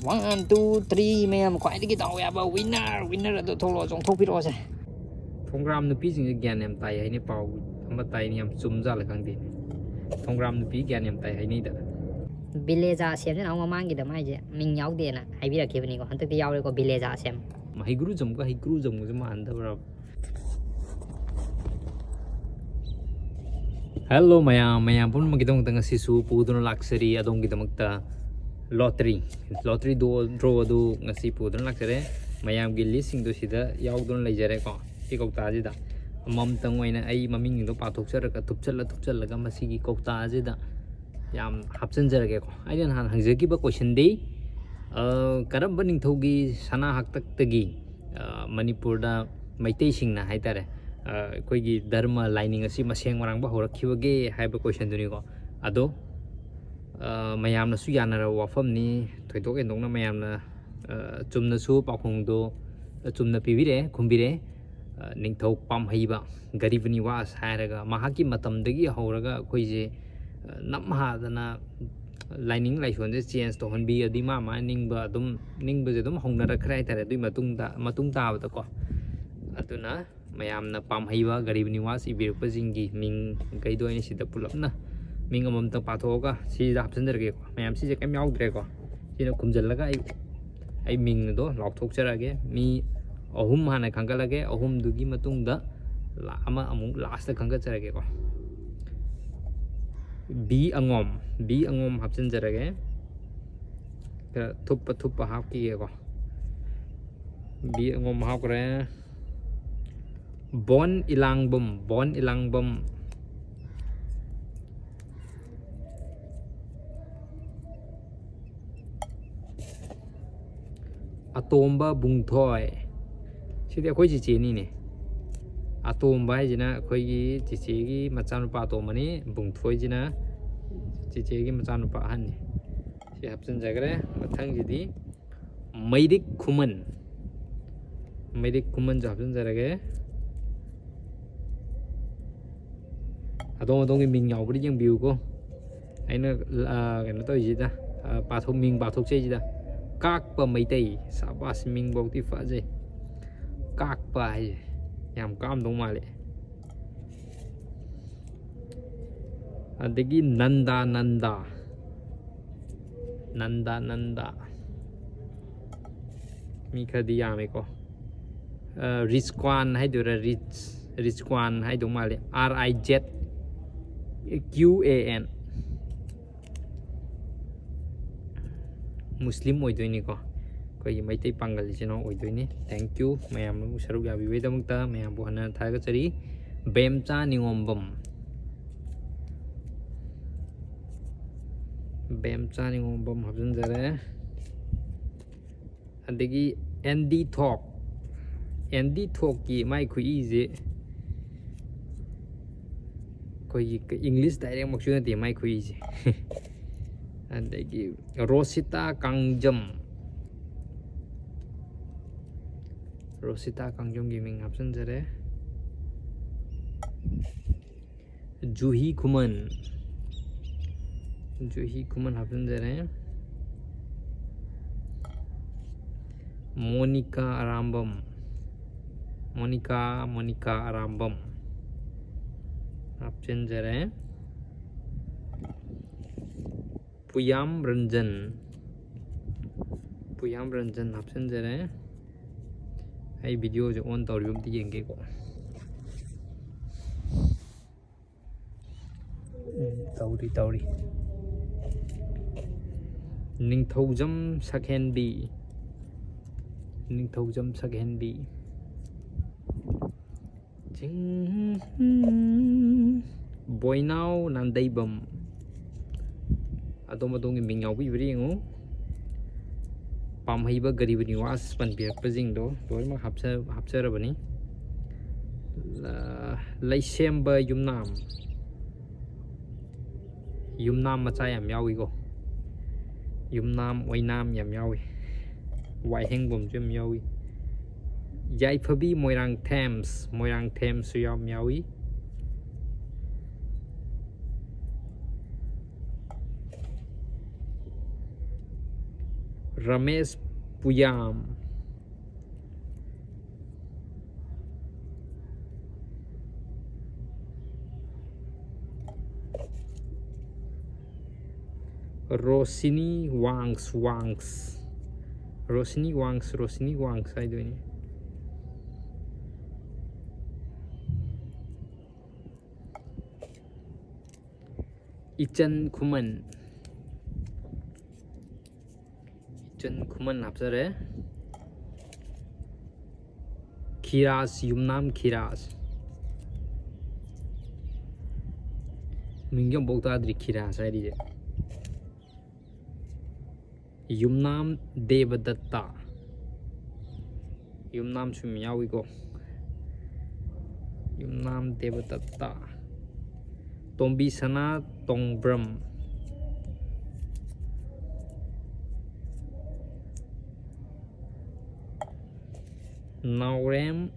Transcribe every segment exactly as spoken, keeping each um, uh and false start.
One, two, three, ꯃꯌꯥꯝ ꯈ꯭ꯋꯥꯏꯗꯒꯤ ꯗꯥꯎ ꯌꯥꯕ winner, winner ꯑꯗꯨ ꯊꯣꯛꯂꯛꯑꯣ, ꯆꯣꯡꯊꯣꯛꯄꯤꯔꯛꯑꯣꯁꯦ꯫ ꯈꯣꯡꯒ꯭ꯔꯥꯝ ꯅꯨꯄꯤꯁꯤꯡꯁꯦ ꯒ꯭ꯌꯥꯟ ꯌꯥꯝ ꯇꯥꯏ ꯍꯥꯏꯅꯤ, ꯄꯥꯎ ꯑꯃ ꯇꯥꯏꯅꯤ, ꯌꯥꯝ ꯆꯨꯝꯖꯥꯠꯂ ꯈꯪꯗꯦ꯫ ꯈꯣꯡꯒ꯭ꯔꯥꯝ ꯅꯨꯄꯤ ꯒ꯭ꯌꯥꯟ ꯌꯥꯝ ꯇꯥꯏ ꯍꯥꯏꯅꯤꯗ꯫ ꯕꯤꯂꯦꯖꯥ ꯁꯦꯝꯁꯤꯅ ꯑꯃꯨꯛ ꯃꯃꯥꯡꯒꯤꯗ ꯃꯥꯏꯁꯦ ꯃꯤꯡ ꯌꯥꯎꯗꯦꯅ ꯍꯥꯏꯕꯤꯔꯛꯈꯤꯕꯅꯤꯀꯣ, ꯍꯟꯗꯛꯇꯤ ꯌꯥꯎꯔꯦꯀꯣ ꯕꯤꯂꯦꯖꯥ ꯁꯦꯝ꯫ ꯍꯩꯒ꯭ꯔꯨꯖꯝꯒ ꯍꯩꯀ꯭ꯔꯨꯖꯝꯒꯁꯦ ꯃꯥꯟꯅꯗꯕ꯭ꯔꯥ? ꯍꯦꯜꯂꯣ ꯃꯌꯥꯝ, ꯃꯌꯥꯝ ꯄꯨꯝꯅꯃꯛꯀꯤꯗꯃꯛꯇ ꯉꯁꯤꯁꯨ ꯄꯨꯗꯨꯅ ꯂꯥꯛꯆꯔꯤ ꯑꯗꯣꯝꯒꯤꯗꯃꯛꯇ ꯂꯣꯇ꯭ꯔꯤ꯫ ꯂꯣꯇ꯭ꯔꯤ ꯗꯣ ꯗ꯭ꯔꯣ ꯑꯗꯨ ꯉꯁꯤ ꯄꯨꯗꯨꯅ ꯂꯥꯛꯆꯔꯦ꯫ ꯃꯌꯥꯝꯒꯤ ꯂꯤꯁꯁꯤꯡꯗꯣ ꯁꯤꯗ ꯌꯥꯎꯗꯨꯅ ꯂꯩꯖꯔꯦꯀꯣ꯫ ꯁꯤ ꯀꯧꯇꯥꯁꯤꯗ ꯑꯃꯃꯝꯇꯪ ꯑꯣꯏꯅ ꯑꯩ ꯃꯃꯤꯡꯁꯤꯡꯗꯣ ꯄꯥꯊꯣꯛꯆꯔꯒ ꯊꯨꯞꯆꯜꯂ ꯊꯨꯞꯆꯜꯂꯒ ꯃꯁꯤꯒꯤ ꯀꯧꯇꯥꯁꯤꯗ ꯌꯥꯝ ꯍꯥꯞꯆꯤꯟꯖꯔꯒꯦꯀꯣ꯫ ꯑꯩꯅ ꯅꯍꯥꯟ ꯍꯪꯖꯈꯤꯕ ꯀꯣꯏꯁꯟꯗꯤ, ꯑ, ꯀꯔꯝꯕ ꯅꯤꯡꯊꯧꯒꯤ ꯁꯅꯥ ꯍꯥꯛꯇꯛꯇꯒꯤ, ꯑ, ꯃꯅꯤꯄꯨꯔꯗ ꯃꯩꯇꯩꯁꯤꯡꯅ ꯍꯥꯏꯇꯥꯔꯦ, ꯑ, ꯑꯩꯈꯣꯏꯒꯤ ꯙꯔꯃ ꯂꯥꯏꯅꯤꯡ ꯑꯁꯤ ꯃꯁꯦꯡ ꯃꯔꯥꯡꯕ ꯍꯧꯔꯛꯈꯤꯕꯒꯦ ꯍꯥꯏꯕ ꯀꯣꯏꯁꯟꯗꯨꯅꯤꯀꯣ꯫ ꯑꯗꯣ, ꯑ, ꯃꯌꯥꯝꯅꯁꯨ ꯌꯥꯅꯔꯕ ꯋꯥꯐꯝꯅꯤ, ꯊꯣꯏꯗꯣꯛ ꯍꯦꯟꯗꯣꯛꯅ ꯃꯌꯥꯝꯅ, ꯑ, ꯆꯨꯝꯅꯁꯨ ꯄꯥꯎꯈꯨꯝꯗꯣ ꯆꯨꯝꯅ ꯄꯤꯕꯤꯔꯛꯑꯦ, ꯈꯨꯝꯕꯤꯔꯛꯑꯦ꯫ ꯑ, ꯅꯤꯡꯊꯧ ꯄꯥꯝꯍꯩꯕ ꯒꯔꯤꯕ ꯅꯤꯋꯥꯁ ꯍꯥꯏꯔꯒ ꯃꯍꯥꯛꯀꯤ ꯃꯇꯝꯗꯒꯤ ꯍꯧꯔꯒ ꯑꯩꯈꯣꯏꯁꯦ, ꯑ, ꯅꯝꯍꯥꯗꯅ ꯂꯥꯏꯅꯤꯡ ꯂꯥꯏꯁꯣꯟꯁꯦ ꯆꯦꯟꯖ ꯇꯧꯍꯟꯕꯤ, ꯑꯗꯩ ꯃꯥ ꯃꯥ ꯅꯤꯡꯕ ꯑꯗꯨꯝ, ꯅꯤꯡꯕꯁꯦ ꯑꯗꯨꯝ ꯍꯧꯅꯔꯛꯈ꯭ꯔꯦ ꯍꯥꯏꯇꯥꯔꯦ꯫ ꯑꯗꯨꯒꯤ ꯃꯇꯨꯡꯗ, ꯃꯇꯨꯡ ꯇꯥꯕꯗꯀꯣ꯫ ꯑꯗꯨꯅ ꯃꯌꯥꯝꯅ ꯄꯥꯝꯍꯩꯕ ꯒꯔꯤꯕ ꯅꯤꯋꯥꯁ ꯏꯕꯤꯔꯛꯄꯁꯤꯡꯒꯤ ꯃꯤꯡꯈꯩꯗꯣ ꯑꯩꯅ ꯁꯤꯗ ꯄꯨꯂꯞꯅ ꯃꯤꯡ ꯑꯃꯃꯝꯇꯪ ꯄꯥꯊꯣꯛꯑꯒ ꯁꯤꯗ ꯍꯥꯞꯆꯤꯟꯖꯔꯒꯦꯀꯣ꯫ ꯃꯌꯥꯝ ꯁꯤꯁꯦ ꯀꯩꯝ ꯌꯥꯎꯗ꯭ꯔꯦꯀꯣ꯫ ꯁꯤꯅ ꯈꯨꯝꯖꯤꯜꯂꯒ ꯑꯩ, ꯑꯩ ꯃꯤꯡ ꯑꯗꯣ ꯂꯥꯎꯊꯣꯛꯆꯔꯛꯑꯒꯦ꯫ ꯃꯤ ꯑꯍꯨꯝ ꯍꯥꯟꯅ ꯈꯟꯒꯠꯂꯒꯦ, ꯑꯍꯨꯝꯗꯨꯒꯤ ꯃꯇꯨꯡꯗ ꯂꯥ-, ꯑꯃ ꯑꯃꯨꯛ ꯂꯥꯁꯇ ꯈꯟꯒꯠꯆꯔꯒꯦꯀꯣ꯫ ꯕꯤ ꯑꯉꯣꯝ, ꯕꯤ ꯑꯉꯣꯝ ꯍꯥꯞꯆꯤꯟꯖꯔꯒꯦ꯫ ꯈꯔ ꯊꯨꯞꯄ ꯊꯨꯞꯄ ꯍꯥꯞꯈꯤꯒꯦꯀꯣ꯫ ꯕꯤ ꯑꯉꯣꯝ ꯍꯥꯞꯈ꯭ꯔꯦ꯫ ꯕꯣꯟ ꯏꯂꯥꯡꯕꯝ, ꯕꯣꯟ ꯏꯂꯥꯡꯕꯝ꯫ ꯑꯇꯣꯝꯕ ꯕꯨꯡꯊꯣꯏ꯫ ꯁꯤꯗꯤ ꯑꯩꯈꯣꯏ ꯆꯤꯆꯦꯅꯤꯅꯦ꯫ ꯑꯇꯣꯝꯕ ꯍꯥꯏꯁꯤꯅ ꯑꯩꯈꯣꯏꯒꯤ ꯆꯤꯆꯦꯒꯤ ꯃꯆꯥꯅꯨꯄꯥ ꯑꯇꯣꯝꯕꯅꯤ, ꯕꯨꯡꯊꯣꯏꯁꯤꯅ ꯆꯤꯆꯦꯒꯤ ꯃꯆꯥꯅꯨꯄꯥ ꯑꯍꯟꯅꯤ꯫ ꯁꯤ ꯍꯥꯞꯆꯤꯟꯖꯈ꯭ꯔꯦ꯫ ꯃꯊꯪꯁꯤꯗꯤ ꯃꯩꯔꯤꯛ ꯈꯨꯃꯟ꯫ ꯃꯩꯔꯤꯛ ꯈꯨꯃꯟꯁꯨ ꯍꯥꯞꯆꯤꯟꯖꯔꯒꯦ꯫ ꯑꯗꯣꯝ ꯑꯗꯣꯝꯒꯤ ꯃꯤꯡ ꯌꯥꯎꯕ꯭ꯔꯥ ꯌꯦꯡꯕꯤꯌꯨꯀꯣ꯫ ꯑꯩꯅ, ꯑ, ꯀꯩꯅꯣ ꯇꯧꯔꯤꯁꯤꯗ, ꯑ, ꯄꯥꯊꯣꯛ-, ꯃꯤꯡ ꯄꯥꯊꯣꯛꯆꯩꯁꯤꯗ꯫ ꯀꯥꯛꯄ ꯃꯩꯇꯩ꯫ ꯁꯥꯕꯥꯁ, ꯃꯤꯡꯐꯧꯗꯤ ꯐꯖꯩ꯫ ꯀꯥꯛꯄ ꯍꯥꯏꯁꯦ ꯌꯥꯝ ꯀꯥꯝꯗꯧ ꯃꯥꯜꯂꯦ꯫ ꯑꯗꯒꯤ ꯅꯟꯗꯥ ꯅꯟꯗꯥ, ꯅꯟꯗꯥ ꯅꯟꯗꯥ, ꯃꯤ ꯈꯔꯗꯤ ꯌꯥꯝꯃꯦꯀꯣ꯫ ꯑ, ꯔꯤꯖꯀ꯭ꯋꯥꯟ ꯍꯥꯏꯗꯣꯏꯔꯥ, ꯔꯤꯖ, ꯔꯤꯖꯀ꯭ꯋꯥꯟ ꯍꯥꯏꯗꯧ ꯃꯥꯜꯂꯦ, R I Z Q A N꯫ ꯃꯨꯁꯂꯤꯝ ꯑꯣꯏꯗꯣꯏꯅꯤꯀꯣ, ꯑꯩꯈꯣꯏꯒꯤ ꯃꯩꯇꯩ ꯄꯥꯡꯒꯜ ꯏꯆꯤꯟ ꯏꯅꯥꯎ ꯑꯣꯏꯗꯣꯏꯅꯤ꯫ Thank you ꯃꯌꯥꯝ ꯁꯔꯨꯛ ꯌꯥꯕꯤꯕꯒꯤꯗꯃꯛꯇ ꯃꯌꯥꯝꯕꯨ ꯍꯟꯅ ꯊꯥꯒꯠꯆꯔꯤ꯫ ꯕꯦꯝꯆꯥ ꯅꯤꯉꯣꯝꯕꯝ, ꯕꯦꯝꯆꯥ ꯅꯤꯉꯣꯝꯕꯝ ꯍꯥꯞꯆꯤꯟꯖꯔꯦ꯫ ꯑꯗꯒꯤ ꯑꯦꯟꯗꯤ ꯊꯣꯛ, ꯑꯦꯟꯗꯤ ꯊꯣꯛꯀꯤ ꯃꯥꯏ ꯈꯨꯏꯁꯦ ꯑꯩꯈꯣꯏꯒꯤ English direct ꯃꯛꯁꯨ ꯅꯠꯇꯦ ꯃꯥꯏ ꯈꯨꯏꯁꯦ꯫ ꯑꯗꯒꯤ ꯔꯣꯁꯤꯇꯥ ꯀꯥꯡꯖꯝ, ꯔꯣꯁꯤꯇꯥ ꯀꯥꯡꯖꯝꯒꯤ ꯃꯤꯡ ꯍꯥꯞꯆꯤꯟꯖꯔꯦ꯫ ꯖꯨꯍꯤ ꯈꯨꯃꯟ, ꯖꯨꯍꯤ ꯈꯨꯃꯟ ꯍꯥꯞꯆꯤꯟꯖꯔꯦ꯫ ꯃꯣꯅꯤꯀꯥ ꯑꯔꯥꯝꯕꯝ, ꯃꯣꯅꯤꯀꯥ, ꯃꯣꯅꯤꯀꯥ ꯑꯔꯥꯝꯕꯝ ꯍꯥꯞꯆꯤꯟꯖꯔꯦ꯫ ꯄꯨꯌꯥꯝ ꯔꯟꯖꯟ, ꯄꯨꯌꯥꯝ ꯔꯟꯖꯟ ꯍꯥꯞꯆꯤꯟꯖꯔꯦ꯫ ꯑꯩ videoꯁꯦ on ꯇꯧꯔꯤꯕ ꯑꯝꯇ ꯌꯦꯡꯒꯦꯀꯣ꯫ ꯎꯝ, ꯇꯧꯔꯤ, ꯇꯧꯔꯤ꯫ ꯅꯤꯡꯊꯧꯖꯝ ꯁꯛꯍꯦꯟꯕꯤ, ꯅꯤꯡꯊꯧꯖꯝ ꯁꯛꯍꯦꯟꯕꯤ꯫ ꯆꯤꯡ-, ꯕꯣꯏꯅꯥꯎ ꯅꯥꯟꯗꯩꯕꯝ꯫ ꯑꯗꯣꯝ ꯑꯗꯣꯝꯒꯤ ꯃꯤꯡ ꯌꯥꯎꯕꯤꯕ꯭ꯔꯥ ꯌꯦꯡꯉꯨ꯫ ꯄꯥꯝꯍꯩꯕ ꯒꯔꯤꯕ ꯅꯤꯋꯥꯁ ꯄꯟꯕꯤꯔꯛꯄꯁꯤꯡꯗꯣ ꯂꯣꯏꯅꯃꯛ ꯍꯥꯞꯆ-, ꯍꯥꯞꯆꯔꯕꯅꯤ꯫ ꯂ-, ꯂꯩꯁꯦꯝꯕ ꯌꯨꯝꯅꯥꯝ, ꯌꯨꯝꯅꯥꯝ ꯃꯆꯥ ꯌꯥꯝ ꯌꯥꯎꯏꯀꯣ꯫ ꯌꯨꯝꯅꯥꯝ ꯑꯣꯏꯅꯥꯝ ꯌꯥꯝ ꯌꯥꯎꯏ꯫ ꯋꯥꯏꯍꯦꯡꯕꯝꯁꯨ ꯌꯥꯝ ꯌꯥꯎꯏ꯫ ꯌꯥꯏꯐꯕꯤ ꯃꯣꯏꯔꯥꯡ ꯊꯦꯝꯁ, ꯃꯣꯏꯔꯥꯡ ꯊꯦꯝꯁꯨ ꯌꯥꯝ ꯌꯥꯎꯏ꯫ ꯔꯃꯦꯁ ꯄꯨꯌꯥꯝ꯫ ꯔꯣꯁꯤꯅꯤ ꯋꯥꯡꯁ, ꯋꯥꯡꯁ꯫ ꯔꯣꯁꯤꯅꯤ ꯋꯥꯡꯁ, ꯔꯣꯁꯤꯅꯤ ꯋꯥꯡꯁ ꯍꯥꯏꯗꯣꯏꯅꯤ꯫ ꯏꯆꯟ ꯈꯨꯃꯟ꯫ ꯏꯆꯟ ꯈꯨꯃꯟ ꯍꯥꯞꯆꯔꯦ꯫ ꯈꯤꯔꯥꯖ, ꯌꯨꯝꯅꯥꯝ ꯈꯤꯔꯥꯖ꯫ ꯃꯤꯡꯁꯦ ꯑꯃꯨꯛꯐꯥꯎ ꯇꯥꯗ꯭ꯔꯤ, ꯈꯤꯔꯥꯖ ꯍꯥꯏꯔꯤꯁꯦ꯫ ꯌꯨꯝꯅꯥꯝ ꯗꯦꯕꯗꯠꯇ꯫ ꯌꯨꯝꯅꯥꯝꯁꯨ ꯑꯗꯨꯝ ꯌꯥꯎꯏꯀꯣ꯫ ꯌꯨꯝꯅꯥꯝ ꯗꯦꯕꯗꯠꯇ꯫ ꯇꯣꯝꯕꯤꯁꯅꯥ ꯇꯣꯡꯕ꯭ꯔꯝ꯫ ꯅꯥꯎꯔꯦꯝ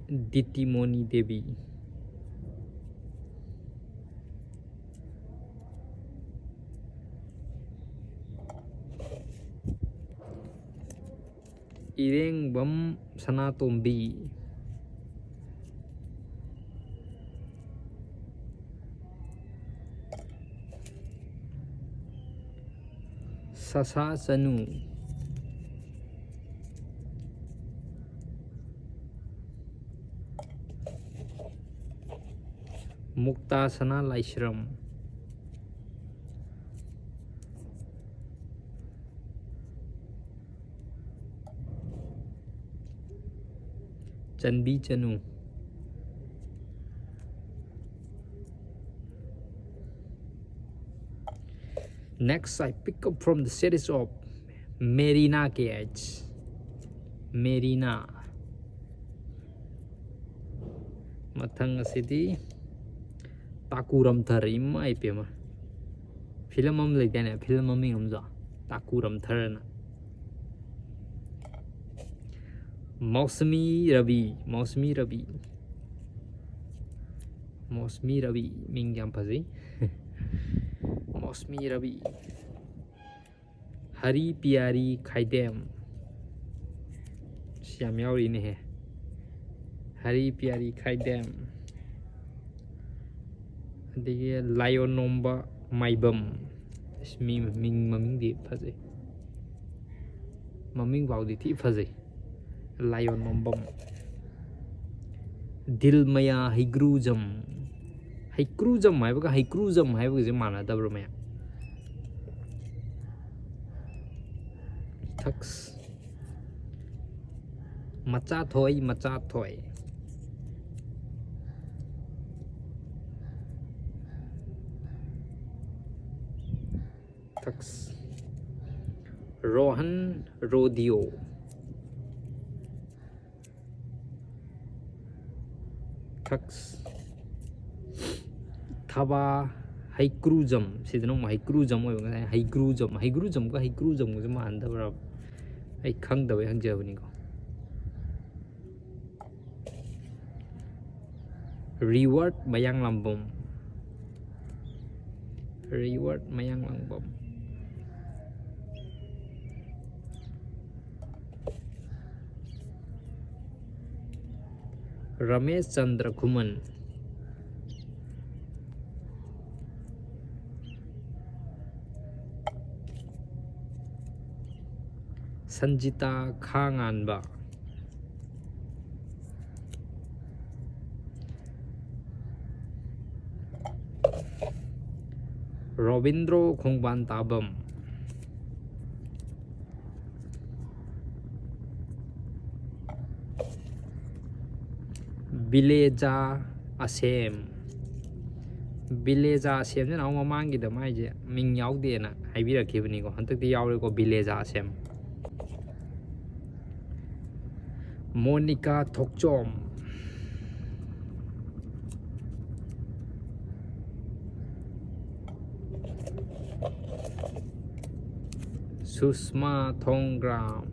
ꯗꯤꯇꯤꯃꯣꯅꯤ ꯗꯦꯕꯤ꯫ ꯏꯔꯦꯡꯕꯝ ꯁꯅꯥꯇꯣꯝꯕꯤ꯫ ꯁꯁꯥ ꯆꯅꯨ꯫ ꯃꯨꯛꯇꯥ ꯁꯅꯥ ꯂꯥꯏꯁ꯭ꯔꯝ꯫ ꯆꯟꯕꯤ ꯆꯅꯨ꯫ Next, I pick up from the series of Merina K H꯫ Merina꯫ ꯃꯊꯪ ꯑꯁꯤꯗꯤ ꯇꯥꯀꯨ ꯔꯝꯊꯔ, ꯏꯃꯥ ꯏꯄꯦꯝꯃ꯫ ꯐꯤꯂꯝ ꯑꯃ ꯂꯩꯗꯥꯏꯅꯦ, ꯐꯤꯂꯝ ꯃꯃꯤꯡ ꯑꯃꯁꯨ, ꯇꯥꯀꯨ ꯔꯝꯊꯔꯅ꯫ ꯃꯧꯁꯃꯤ ꯔꯕꯤ, ꯃꯧꯁꯃꯤ ꯔꯕꯤ꯫ ꯃꯧꯁꯃꯤ ꯔꯕꯤ, ꯃꯤꯡ ꯌꯥꯝ ꯐꯖꯩ꯫ ꯃꯧꯁꯃꯤ ꯔꯕꯤ꯫ ꯍꯔꯤ ꯄꯤꯌꯥꯔꯤ ꯈꯥꯏꯗꯦꯝ꯫ ꯁꯤ ꯌꯥꯝ ꯌꯥꯎꯔꯤꯅꯦꯍꯦ꯫ ꯍꯔꯤ ꯄꯤꯌꯥꯔꯤ ꯈꯥꯏꯗꯦꯝ꯫ ꯑꯗꯒꯤ ꯂꯥꯏꯑꯣꯟ ꯅꯣꯝꯕ ꯃꯥꯏꯕꯝ꯫ ꯑꯁ, ꯃꯤ ꯃꯤꯡ ꯃꯃꯤꯡꯗꯤ ꯐꯖꯩ꯫ ꯃꯃꯤꯡ ꯐꯥꯎꯗꯤ ꯊꯤ ꯐꯖꯩ꯫ ꯂꯥꯏꯑꯣꯟ ꯅꯣꯝꯕꯝ꯫ ꯗꯤꯜꯃꯌꯥ ꯍꯩꯒ꯭ꯔꯨꯖꯝ꯫ ꯍꯩꯀ꯭ꯔꯨꯖꯝ ꯍꯥꯏꯕꯒ ꯍꯩꯀ꯭ꯔꯨꯖꯝ ꯍꯥꯏꯕꯒꯁꯦ ꯃꯥꯟꯅꯗꯕ꯭ꯔꯣ ꯃꯌꯥꯝ? ꯊꯛꯁ꯫ ꯃꯆꯥ ꯊꯣꯏ, ꯃꯆꯥ ꯊꯣꯏ꯫ ꯊꯛꯁ꯫ ꯔꯣꯍꯟ ꯔꯣꯗꯤꯑꯣ꯫ ꯊꯛꯁ꯫ ꯊꯕꯥ ꯍꯩꯀ꯭ꯔꯨꯖꯝ꯫ ꯁꯤꯗꯅ ꯑꯃꯨꯛ ꯍꯩꯀ꯭ꯔꯨꯖꯝ ꯑꯣꯏꯕ, ꯉꯁꯥꯏ ꯍꯩꯒ꯭ꯔꯨꯖꯝ, ꯍꯩꯒ꯭ꯔꯨꯖꯝꯒ ꯍꯩꯀ꯭ꯔꯨꯖꯝꯒꯁꯨ ꯃꯥꯟꯅꯗꯕ꯭ꯔꯥ? ꯑꯩ ꯈꯪꯗꯕꯩ ꯍꯪꯖꯕꯅꯤꯀꯣ꯫ ꯔꯤꯋꯥꯔꯗ ꯃꯌꯥꯡꯂꯥꯡꯕꯝ꯫ ꯔꯤꯋꯥꯔꯗ ꯃꯌꯥꯡꯂꯥꯡꯕꯝ꯫ ꯔꯃꯦꯁ ꯆꯟꯗ꯭ꯔ ꯈꯨꯃꯟ꯫ ꯁꯟꯖꯤꯇꯥ ꯈꯥꯉꯥꯟꯕ꯫ ꯔꯣꯕꯤꯟꯗ꯭ꯔꯣ ꯈꯣꯡꯕꯥꯟ ꯇꯥꯕꯝ꯫ ꯕꯤꯂꯦꯖꯥ ꯑꯁꯦꯝ꯫ ꯕꯤꯂꯦꯖꯥ ꯑꯁꯦꯝꯁꯤꯅ ꯑꯃꯨꯛ ꯃꯃꯥꯡꯒꯤꯗ ꯃꯥꯏꯁꯦ ꯃꯤꯡ ꯌꯥꯎꯗꯦꯅ ꯍꯥꯏꯕꯤꯔꯛꯈꯤꯕꯅꯤꯀꯣ꯫ ꯍꯟꯗꯛꯇꯤ ꯌꯥꯎꯔꯦꯀꯣ, ꯕꯤꯂꯦꯖꯥ ꯑꯁꯦꯝ꯫ ꯃꯣꯅꯤꯀꯥ ꯊꯣꯛꯆꯣꯝ꯫ ꯁꯨꯁꯃꯥ ꯊꯣꯡꯒ꯭ꯔꯥꯝ꯫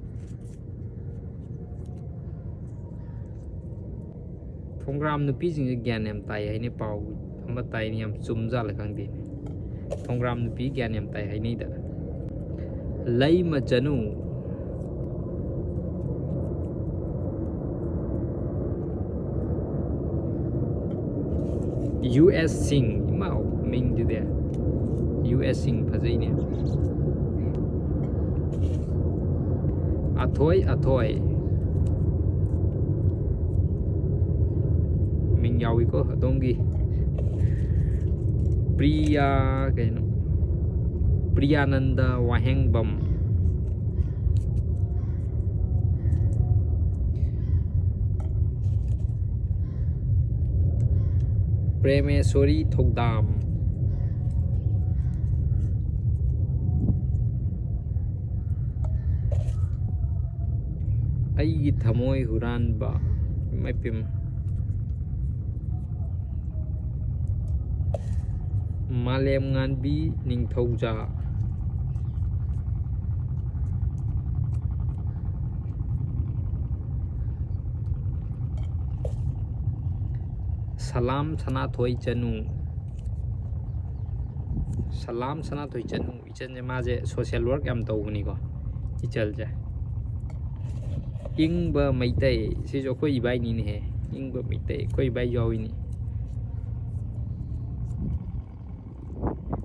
ꯊꯣꯡꯒ꯭ꯔꯥꯝ ꯅꯨꯄꯤꯁꯤꯡꯁꯦ ꯒ꯭ꯌꯥꯟ ꯌꯥꯝ ꯇꯥꯏ ꯍꯥꯏꯅꯩ, ꯄꯥꯎ ꯑꯃ ꯇꯥꯏꯅꯦ, ꯌꯥꯝ ꯆꯨꯝꯖꯥꯠꯂ ꯈꯪꯗꯦꯅꯦ꯫ ꯊꯣꯡꯒ꯭ꯔꯥꯝ ꯅꯨꯄꯤ ꯒ꯭ꯌꯥꯟ ꯌꯥꯝ ꯇꯥꯏ ꯍꯥꯏꯅꯩꯗ꯫ ꯂꯩꯃ ꯆꯅꯨ꯫ ꯌꯨ ꯑꯦꯁ ꯁꯤꯡ꯫ ꯏꯃꯥꯎ, ꯃꯤꯡꯗꯨꯗꯤ꯫ ꯌꯨ ꯑꯦꯁ ꯁꯤꯡ ꯐꯖꯩꯅꯦ꯫ ꯑꯊꯣꯏ, ꯑꯊꯣꯏ꯫ ꯃꯤꯡ ꯌꯥꯎꯏꯀꯣ ꯑꯗꯣꯝꯒꯤ꯫ ꯄ꯭ꯔꯤꯌꯥ ꯀꯩꯅꯣ? ꯄ꯭ꯔꯤꯌꯥꯅꯟꯗ ꯋꯥꯍꯦꯡꯕꯝ꯫ ꯄ꯭ꯔꯦꯃꯦꯁꯣꯔꯤ ꯊꯧꯗꯥꯝ꯫ ꯑꯩꯒꯤ ꯊꯃꯣꯏ ꯍꯨꯔꯥꯟꯕ꯫ ꯏꯃꯥꯏ ꯄꯦꯝꯃ꯫ ꯃꯥꯂꯦꯝ ꯉꯥꯟꯕꯤ ꯅꯤꯡꯊꯧꯖꯥ꯫ ꯁꯂꯥꯝ ꯁꯅꯥꯊꯣꯏ ꯆꯅꯨ꯫ ꯁꯂꯥꯝ ꯁꯅꯥꯊꯣꯏ ꯆꯅꯨ꯫ ꯏꯆꯟꯁꯦ, ꯃꯥꯁꯦ social work ꯌꯥꯝ ꯇꯧꯕꯅꯤꯀꯣ, ꯏꯆꯜꯁꯦ꯫ ꯏꯪꯕ ꯃꯩꯇꯩ, ꯁꯤꯁꯨ ꯑꯩꯈꯣꯏ ꯏꯕꯥꯏꯅꯤꯅꯦꯍꯦ꯫ ꯏꯪꯕ ꯃꯩꯇꯩ, ꯑꯩꯈꯣꯏ ꯏꯕꯥꯏ ꯌꯥꯎꯏꯅꯤ꯫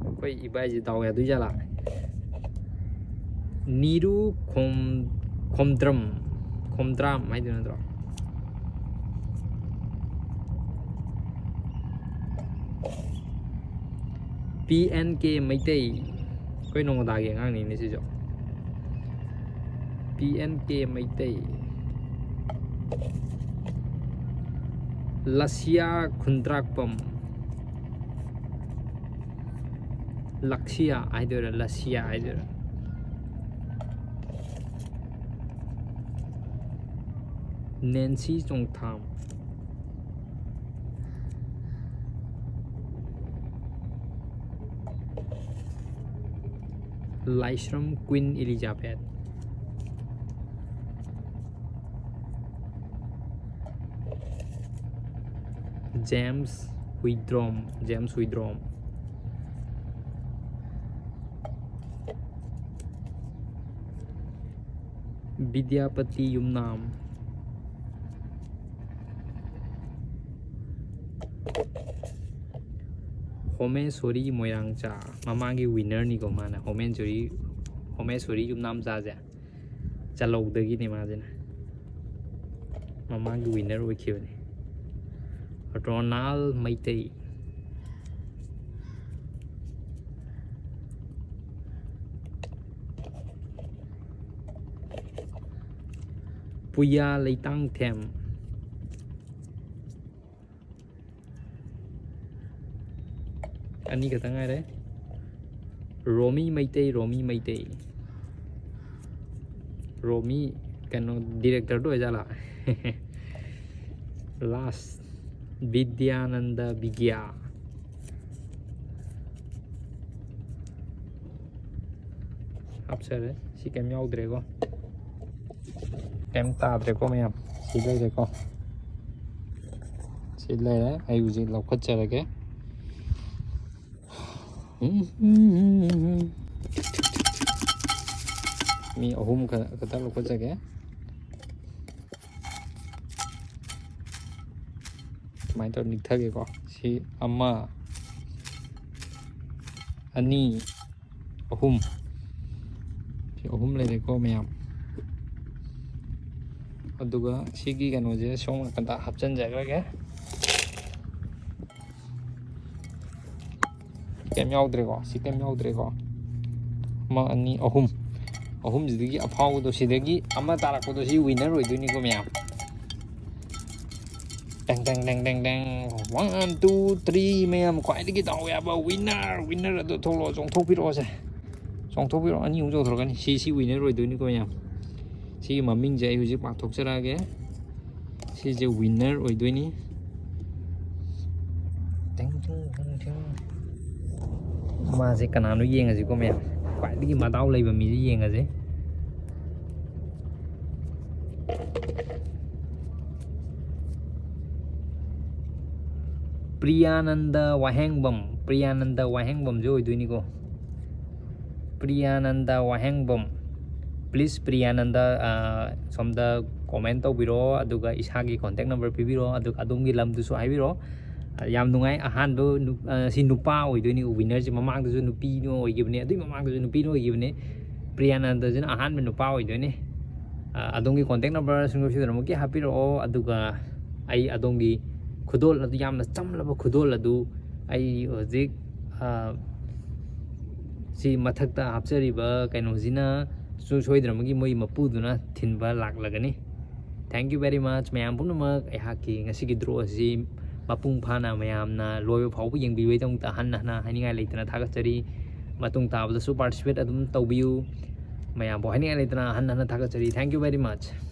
ꯑꯩꯈꯣꯏ ꯏꯕꯥꯏꯁꯦ ꯗꯥꯎ ꯌꯥꯗꯣꯏ ꯖꯥꯠꯂꯥ? ꯅꯤꯔꯨ ꯈꯣꯝ-, ꯈꯣꯝꯗ꯭ꯔꯝ, ꯈꯣꯝꯗ꯭ꯔꯥꯝ ꯍꯥꯏꯗꯣꯏ ꯅꯠꯇ꯭ꯔꯣ? ꯄꯤ ꯑꯦꯟ ꯀꯦ ꯃꯩꯇꯩ, ꯑꯩꯈꯣꯏ ꯅꯣꯡꯃꯗꯥꯒꯤ ꯑꯉꯥꯡꯅꯤꯅꯦ ꯁꯤꯁꯨ꯫ ꯄꯤ ꯑꯦꯟ ꯀꯦ ꯃꯩꯇꯩ꯫ ꯂꯁꯤꯌꯥ ꯈꯨꯟꯗ꯭ꯔꯥꯛꯄꯝ꯫ ꯂꯛꯁꯤꯌꯥ ꯍꯥꯏꯗꯣꯏꯔꯥ, ꯂꯁꯤꯌꯥ ꯍꯥꯏꯗꯣꯏꯔꯥ? Nancy Chongtham. Laishram Queen Elizabeth. James Huidrom, James Huidrom. Bidyapati Yumnam. Homeshori Moirangcha. ꯃꯃꯥꯡꯒꯤ winner ꯅꯤꯀꯣ ꯃꯥꯅ꯫ ꯍꯣꯃꯦꯟꯁꯣꯔꯤ, ꯍꯣꯃꯦꯁꯣꯔꯤ ꯌꯨꯝꯅꯥꯝꯆꯥꯁꯦ꯫ ꯆꯥꯂꯧꯗꯒꯤꯅꯦ ꯃꯥꯁꯤꯅ꯫ ꯃꯃꯥꯡꯒꯤ winner ꯑꯣꯏꯈꯤꯕꯅꯤ꯫ ꯔꯣꯅꯥꯜ ꯃꯩꯇꯩ꯫ ꯄꯨꯌꯥ ꯂꯩꯇꯥꯡꯊꯦꯝ꯫ ꯑꯅꯤ ꯈꯛꯇ ꯉꯥꯏꯔꯦ꯫ ꯔꯣꯃꯤ ꯃꯩꯇꯩ, ꯔꯣꯃꯤ ꯃꯩꯇꯩ꯫ ꯔꯣꯃꯤ, ꯀꯩꯅꯣ, director ꯗꯣ ꯑꯣꯏꯖꯥꯠꯂꯥ? Last, ꯕꯤꯗ꯭ꯌꯥꯅꯟꯗ ꯕꯤꯒ꯭ꯌꯥ꯫ ꯍꯥꯞꯆꯔꯦ꯫ ꯁꯤ ꯀꯩꯝ ꯌꯥꯎꯗ꯭ꯔꯦꯀꯣ꯫ ꯀꯩꯝ ꯇꯥꯗ꯭ꯔꯦꯀꯣ ꯃꯌꯥꯝ꯫ ꯁꯤ ꯂꯩꯔꯦꯀꯣ꯫ ꯁꯤ ꯂꯩꯔꯦ꯫ ꯑꯩ ꯍꯧꯖꯤꯛ ꯂꯧꯈꯠꯆꯔꯒꯦ꯫ ꯃꯤ ꯑꯍꯨꯝ ꯈ-, ꯈꯛꯇ ꯂꯧꯈꯠꯆꯒꯦ꯫ ꯁꯨꯃꯥꯏꯅ ꯇꯧꯔ ꯅꯤꯛꯊꯒꯦꯀꯣ꯫ ꯁꯤ ꯑꯃ, ꯑꯅꯤ, ꯑꯍꯨꯝ꯫ ꯁꯤ ꯑꯍꯨꯝ ꯂꯩꯔꯦꯀꯣ ꯃꯌꯥꯝ꯫ ꯑꯗꯨꯒ ꯁꯤꯒꯤ ꯀꯩꯅꯣꯁꯦ ꯁꯣꯝ ꯅꯥꯀꯟꯗ ꯍꯥꯞꯆꯤꯟꯖꯈ꯭ꯔꯒꯦ꯫ ꯀꯩꯝ ꯌꯥꯎꯗ꯭ꯔꯦꯀꯣ꯫ ꯁꯤ ꯀꯩꯝ ꯌꯥꯎꯗ꯭ꯔꯦꯀꯣ꯫ ꯑꯃ, ꯑꯅꯤ, ꯑꯍꯨꯝ꯫ ꯑꯍꯨꯝꯁꯤꯗꯒꯤ ꯑꯐꯥꯎꯕꯗꯣ, ꯁꯤꯗꯒꯤ ꯑꯃ ꯇꯥꯔꯛꯄꯗꯣ ꯁꯤ winner ꯑꯣꯏꯗꯣꯏꯅꯤꯀꯣ ꯃꯌꯥꯝ꯫ ꯇꯦꯡ, ꯇꯦꯡ, ꯇꯦꯡ, ꯇꯦꯡ, ꯇꯦꯡ꯫ One, two, three, ꯃꯌꯥꯝ ꯈ꯭ꯋꯥꯏꯗꯒꯤ ꯗꯥꯎ ꯌꯥꯕ winner, winner ꯑꯗꯨ ꯊꯣꯛꯂꯛꯑꯣ, ꯆꯣꯡꯊꯣꯛꯄꯤꯔꯛꯑꯣꯁꯦ꯫ ꯆꯣꯡꯊꯣꯛꯄꯤꯔꯛꯑꯣ, ꯑꯅꯤ ꯑꯃꯨꯛ ꯆꯣꯡꯊꯣꯔꯛꯀꯅꯤ꯫ ꯁꯤ, ꯁꯤ winner ꯑꯣꯏꯗꯣꯏꯅꯤꯀꯣ ꯃꯌꯥꯝ꯫ ꯁꯤꯒꯤ ꯃꯃꯤꯡꯁꯦ ꯑꯩ ꯍꯧꯖꯤꯛ ꯄꯥꯊꯣꯛꯆꯔꯛꯑꯒꯦ꯫ ꯁꯤꯁꯦ winner ꯑꯣꯏꯗꯣꯏꯅꯤ꯫ ꯇꯤꯡ, ꯇꯤꯡ, ꯇꯤꯡ, ꯇꯤꯡ꯫ ꯃꯥꯁꯦ ꯀꯅꯥꯅꯣ ꯌꯦꯡꯉꯁꯤꯀꯣ ꯃꯌꯥꯝ꯫ ꯈ꯭ꯋꯥꯏꯗꯒꯤ ꯃꯗꯥꯎ ꯂꯩꯕ ꯃꯤꯁꯦ ꯌꯦꯡꯉꯁꯦ꯫ ꯄ꯭ꯔꯤꯌꯥꯅꯟꯗ ꯋꯥꯍꯦꯡꯕꯝ, ꯄ꯭ꯔꯤꯌꯥꯅꯟꯗ ꯋꯥꯍꯦꯡꯕꯝꯁꯦ ꯑꯣꯏꯗꯣꯏꯅꯤꯀꯣ꯫ ꯄ꯭ꯔꯤꯌꯥꯅꯟꯗ ꯋꯥꯍꯦꯡꯕꯝ꯫ Please, ꯄ꯭ꯔꯤꯌꯥꯅꯟꯗ, ꯑ, ꯁꯣꯝꯗ comment ꯇꯧꯕꯤꯔꯣ, ꯑꯗꯨꯒ ꯏꯁꯥꯒꯤ contact number ꯄꯤꯕꯤꯔꯣ, ꯑꯗꯨꯒ ꯑꯗꯣꯝꯒꯤ ꯂꯝꯗꯨꯁꯨ ꯍꯥꯏꯕꯤꯔꯣ꯫ ꯑ, ꯌꯥꯝ ꯅꯨꯡꯉꯥꯏ꯫ ꯑꯍꯥꯟꯕ ꯅꯨ-, ꯑ, ꯁꯤ ꯅꯨꯄꯥ ꯑꯣꯏꯗꯣꯏꯅꯤ winner ꯁꯦ꯫ ꯃꯃꯥꯡꯗꯁꯨ ꯅꯨꯄꯤꯅ ꯑꯣꯏꯈꯤꯕꯅꯦ, ꯑꯗꯨꯒꯤ ꯃꯃꯥꯡꯗꯁꯨ ꯅꯨꯄꯤꯅ ꯑꯣꯏꯈꯤꯕꯅꯦ꯫ ꯄ꯭ꯔꯤꯌꯥꯅꯟꯗꯁꯤꯅ ꯑꯍꯥꯟꯕ ꯅꯨꯄꯥ ꯑꯣꯏꯗꯣꯏꯅꯤ꯫ ꯑ, ꯑꯗꯣꯝꯒꯤ contact number ꯁꯨꯡꯁꯣꯏ ꯁꯣꯏꯗꯅꯃꯛꯀꯤ ꯍꯥꯞꯄꯤꯔꯛꯑꯣ, ꯑꯗꯨꯒ ꯑꯩ ꯑꯗꯣꯝꯒꯤ ꯈꯨꯗꯣꯜ ꯑꯗꯨ, ꯌꯥꯝꯅ ꯆꯝꯂꯕ ꯈꯨꯗꯣꯜ ꯑꯗꯨ ꯑꯩ ꯍꯧꯖꯤꯛ, ꯑ, ꯁꯤ ꯃꯊꯛꯇ ꯍꯥꯞꯆꯔꯤꯕ ꯀꯩꯅꯣꯁꯤꯅ ꯁꯨꯡꯁꯣꯏ ꯁꯣꯏꯗꯅꯃꯛꯀꯤ ꯃꯣꯏ ꯃꯄꯨꯗꯨꯅ ꯊꯤꯟꯕ ꯂꯥꯛꯂꯒꯅꯤ꯫ Thank you very much ꯃꯌꯥꯝ ꯄꯨꯝꯅꯃꯛ꯫ ꯑꯩꯍꯥꯛꯀꯤ ꯉꯁꯤꯒꯤ draw ꯑꯁꯤ ꯃꯄꯨꯡ ꯐꯥꯅ ꯃꯌꯥꯝꯅ ꯂꯣꯏꯕ ꯐꯥꯎꯕ ꯌꯦꯡꯕꯤꯕꯒꯤꯗꯃꯛꯇ ꯍꯟꯅ ꯍꯟꯅ ꯍꯥꯏꯅꯤꯡꯉꯥꯏ ꯂꯩꯇꯅ ꯊꯥꯒꯠꯆꯔꯤ꯫ ꯃꯇꯨꯡ ꯇꯥꯕꯗꯁꯨ participate ꯑꯗꯨꯝ ꯇꯧꯕꯤꯌꯨ꯫ ꯃꯌꯥꯝꯕꯨ ꯍꯥꯏꯅꯤꯡꯉꯥꯏ ꯂꯩꯇꯅ ꯍꯟꯅ ꯍꯟꯅ ꯊꯥꯒꯠꯆꯔꯤ꯫ Thank you very much꯫